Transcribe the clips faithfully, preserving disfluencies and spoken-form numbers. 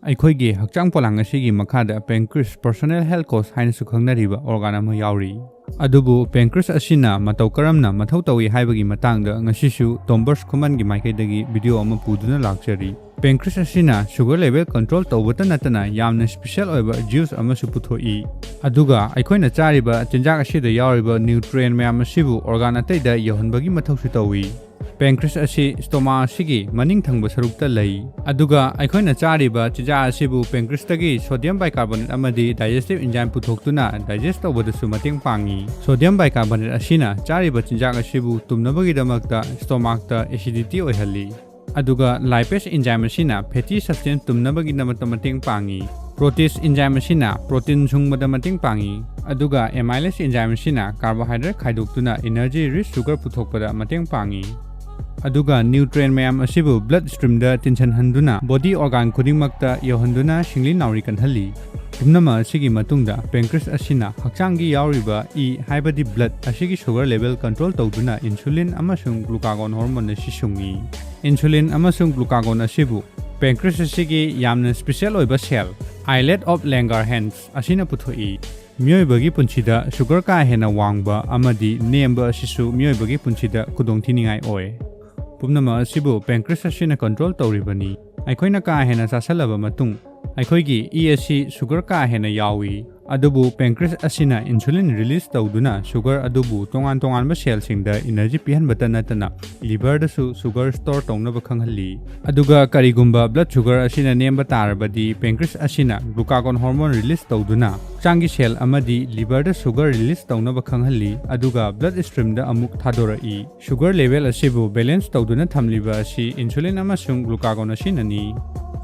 ꯑꯩꯈꯣꯏꯒꯤ ꯍꯛꯆꯥꯡ ꯄꯣꯂꯥꯡ ꯑꯁꯤꯒꯤ ꯃꯈꯥꯗ pancreas, personal health coach ꯍꯥꯏꯅꯁꯨ ꯈꯪꯅꯔꯤꯕ organ ꯑꯃ ꯌꯥꯎꯔꯤ꯫ ꯑꯗꯨꯕꯨ pancreas ꯑꯁꯤꯅ ꯃꯇꯧ ꯀꯔꯝꯅ ꯃꯊꯧ ꯇꯧꯏ ꯍꯥꯏꯕꯒꯤ ꯃꯇꯥꯡꯗ ꯉꯁꯤꯁꯨ ꯇꯣꯝꯕꯔꯁ ꯈꯨꯃꯟꯒꯤ ꯃꯥꯏꯀꯩꯗꯒꯤ video ꯑꯃ ꯄꯨꯗꯨꯅ ꯂꯥꯛꯆꯔꯤ꯫ Pancreas ꯑꯁꯤꯅ sugar level control ꯇꯧꯕꯇ ꯅꯠꯇꯅ ꯌꯥꯝꯅ special ꯑꯣꯏꯕ juice ꯑꯃꯁꯨ ꯄꯨꯊꯣꯛꯏ꯫ ꯑꯗꯨꯒ ꯑꯩꯈꯣꯏꯅ ꯆꯥꯔꯤꯕ ꯆꯤꯟꯖꯥꯛ ꯑꯁꯤꯗ ꯌꯥꯎꯔꯤꯕ nutrient ꯃꯌꯥꯝ ꯑꯁꯤꯕꯨ organ ꯑꯇꯩꯗ ꯌꯧꯍꯟꯕꯒꯤ ꯃꯊꯧꯁꯨ ꯇꯧꯏ꯫ Pancreas ꯑꯁꯤ stomach ꯑꯁꯤꯒꯤ ꯃꯅꯤꯡ ꯊꯪꯕ ꯁꯔꯨꯛꯇ ꯂꯩ꯫ ꯑꯗꯨꯒ ꯑꯩꯈꯣꯏꯅ ꯆꯥꯔꯤꯕ ꯆꯤꯟꯖꯥꯛ ꯑꯁꯤꯕꯨ pancreasꯇꯒꯤ sodium bicarbonate ꯑꯃꯗꯤ digestive enzyme ꯄꯨꯊꯣꯛꯇꯨꯅ digest ꯇꯧꯕꯗꯁꯨ ꯃꯇꯦꯡ ꯄꯥꯡꯏ꯫ Sodium bicarbonate ꯑꯁꯤꯅ ꯆꯥꯔꯤꯕ ꯆꯤꯟꯖꯥꯛ ꯑꯁꯤꯕꯨ ꯇꯨꯝꯅꯕꯒꯤꯗꯃꯛꯇ stomachꯇ acidity ꯑꯣꯏꯍꯜꯂꯤ꯫ ꯑꯗꯨꯒ lipase enzyme ꯑꯁꯤꯅ fatty substance ꯇꯨꯝꯅꯕꯒꯤꯗꯃꯛꯇ ꯃꯇꯦꯡ ꯄꯥꯡꯏ꯫ Protease enzyme ꯑꯁꯤꯅ protein ꯁꯨꯡꯕꯗ ꯃꯇꯦꯡ ꯄꯥꯡꯏ꯫ ꯑꯗꯨꯒ amylase enzyme ꯑꯁꯤꯅ carbohydrate ꯈꯥꯏꯗꯣꯛꯇꯨꯅ energy rich sugar ꯄꯨꯊꯣꯛꯄꯗ ꯃꯇꯦꯡ ꯄꯥꯡꯏ꯫ ꯑꯗꯨꯒ nutrient ꯃꯌꯥꯝ ꯑꯁꯤꯕꯨ blood streamꯗ ꯇꯤꯟꯁꯤꯟꯍꯟꯗꯨꯅ body organ ꯈꯨꯗꯤꯡꯃꯛꯇ ꯌꯧꯍꯟꯗꯨꯅ ꯁꯤꯡꯂꯤ ꯅꯥꯎꯔꯤ ꯀꯟꯍꯜꯂꯤ꯫ ꯄꯨꯝꯅꯃꯛ ꯑꯁꯤꯒꯤ ꯃꯇꯨꯡꯗ pancreas ꯑꯁꯤꯅ ꯍꯛꯆꯥꯡꯒꯤ ꯌꯥꯎꯔꯤꯕ ꯏ ꯍꯥꯏꯕꯗꯤ blood ꯑꯁꯤꯒꯤ sugar level control ꯇꯧꯗꯨꯅ insulin ꯑꯃꯁꯨꯡ glucagon hormone ꯑꯁꯤ ꯁꯨꯡꯏ꯫ Insulin ꯑꯃꯁꯨꯡ glucagon ꯑꯁꯤꯕꯨ pancreas ꯑꯁꯤꯒꯤ ꯌꯥꯝꯅ special ꯑꯣꯏꯕ cell, islet of Langerhans ꯑꯁꯤꯅ ꯄꯨꯊꯣꯛꯏ꯫ ꯃꯤꯑꯣꯏꯕꯒꯤ ꯄꯨꯟꯁꯤꯗ sugar ꯀꯥ ꯍꯦꯟꯅ ꯋꯥꯡꯕ ꯑꯃꯗꯤ ꯅꯦꯝꯕ ꯑꯁꯤꯁꯨ ꯃꯤꯑꯣꯏꯕꯒꯤ ꯄꯨꯟꯁꯤꯗ ꯈꯨꯗꯣꯡꯊꯤꯅꯤꯡꯉꯥꯏ ꯑꯣꯏ꯫ ꯄꯨꯝꯅꯃꯛ ꯑꯁꯤꯕꯨ pancreas ꯑꯁꯤꯅ control ꯇꯧꯔꯤꯕꯅꯤ꯫ ꯑꯩꯈꯣꯏꯅ ꯀꯥ ꯍꯦꯟꯅ ꯆꯥꯁꯤꯜꯂꯕ ꯃꯇꯨꯡ, ꯑꯩꯈꯣꯏꯒꯤ ꯏ ꯑꯁꯤ sugar ꯀꯥ ꯍꯦꯟꯅ ꯌꯥꯎꯏ꯫ ꯑꯗꯨꯕꯨ pancreas ꯑꯁꯤꯅ insulin release ꯇꯧꯗꯨꯅ sugar ꯑꯗꯨꯕꯨ ꯇꯣꯉꯥꯟ ꯇꯣꯉꯥꯟꯕ cellꯁꯤꯡꯗ energy ꯄꯤꯍꯟꯕꯇ ꯅꯠꯇꯅ liverꯗꯁꯨ sugar store ꯇꯧꯅꯕ ꯈꯪꯍꯜꯂꯤ꯫ ꯑꯗꯨꯒ ꯀꯔꯤꯒꯨꯝꯕ blood sugar ꯑꯁꯤꯅ ꯅꯦꯝꯕ ꯇꯥꯔꯕꯗꯤ, pancreas ꯑꯁꯤꯅ glucagon hormone release ꯇꯧꯗꯨꯅ ꯍꯛꯆꯥꯡꯒꯤ cell ꯑꯃꯗꯤ liverꯗ sugar release ꯇꯧꯅꯕ ꯈꯪꯍꯜꯂꯤ, ꯑꯗꯨꯒ blood streamꯗ ꯑꯃꯨꯛ ꯊꯥꯗꯣꯔꯛꯏ꯫ Sugar level ꯑꯁꯤꯕꯨ balance ꯇꯧꯗꯨꯅ ꯊꯝꯂꯤꯕ ꯑꯁꯤ insulin ꯑꯃꯁꯨꯡ glucagon ꯑꯁꯤꯅꯅꯤ꯫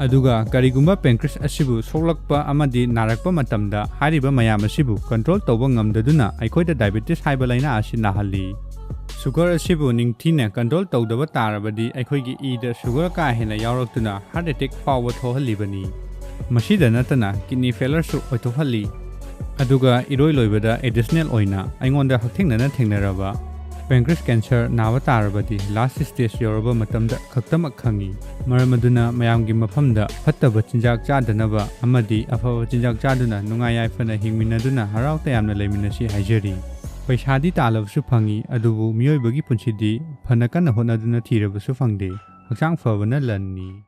ꯑꯗꯨꯒ ꯀꯔꯤꯒꯨꯝꯕ pancreas ꯑꯁꯤꯕꯨ ꯁꯣꯛꯂꯛꯄ ꯑꯃꯗꯤ ꯅꯥꯔꯛꯄ ꯃꯇꯝꯗ, ꯍꯥꯏꯔꯤꯕ ꯃꯌꯥꯝ ꯑꯁꯤꯕꯨ control ꯇꯧꯕ ꯉꯝꯗꯗꯨꯅ ꯑꯩꯈꯣꯏꯗ diabetes ꯍꯥꯏꯕ ꯂꯥꯏꯅꯥ ꯑꯁꯤ ꯅꯥꯍꯜꯂꯤ꯫ Sugar ꯑꯁꯤꯕꯨ ꯅꯤꯡꯊꯤꯅ control ꯇꯧꯗꯕ ꯇꯥꯔꯕꯗꯤ, ꯑꯩꯈꯣꯏꯒꯤ ꯏꯗ sugar ꯀꯥ ꯍꯦꯟꯅ ꯌꯥꯎꯔꯛꯇꯨꯅ heart attack ꯐꯥꯎꯕ ꯊꯣꯛꯍꯜꯂꯤꯕꯅꯤ꯫ ꯃꯁꯤꯗ ꯅꯠꯇꯅ kidney failureꯁꯨ ꯑꯣꯏꯊꯣꯛꯍꯜꯂꯤ꯫ ꯑꯗꯨꯒ ꯏꯔꯣꯏ ꯂꯣꯏꯕꯗ additional ꯑꯣꯏꯅ ꯑꯩꯉꯣꯟꯗ ꯍꯛꯊꯦꯡꯅꯅ ꯊꯦꯡꯅꯔꯕ pancreas cancer ꯅꯥꯕ ꯇꯥꯔꯕꯗꯤ last stage ꯌꯧꯔꯕ ꯃꯇꯝꯗ ꯈꯛꯇꯃꯛ ꯈꯪꯏ꯫ ꯃꯔꯝ ꯑꯗꯨꯅ ꯃꯌꯥꯝꯒꯤ ꯃꯐꯝꯗ ꯐꯠꯇꯕ ꯆꯤꯟꯖꯥꯛ ꯆꯥꯗꯅꯕ ꯑꯃꯗꯤ ꯑꯐꯕ ꯆꯤꯟꯖꯥꯛ ꯆꯥꯗꯨꯅ ꯅꯨꯡꯉꯥꯏ ꯌꯥꯏꯐꯅ ꯍꯤꯡꯃꯤꯟꯅꯗꯨꯅ ꯍꯔꯥꯎ ꯇꯌꯥꯝꯅ ꯂꯩꯃꯤꯟꯅꯁꯤ ꯍꯥꯏꯖꯔꯤ꯫ ꯄꯩꯁꯥꯗꯤ ꯇꯥꯜꯂꯕꯁꯨ ꯐꯪꯏ, ꯑꯗꯨꯕꯨ ꯃꯤꯑꯣꯏꯕꯒꯤ ꯄꯨꯟꯁꯤꯗꯤ ꯐꯅ ꯀꯟꯅ ꯍꯣꯠꯅꯗꯨꯅ ꯊꯤꯔꯕꯁꯨ ꯐꯪꯗꯦ꯫ ꯍꯛꯆꯥꯡ ꯐꯕꯅ ꯂꯟꯅꯤ꯫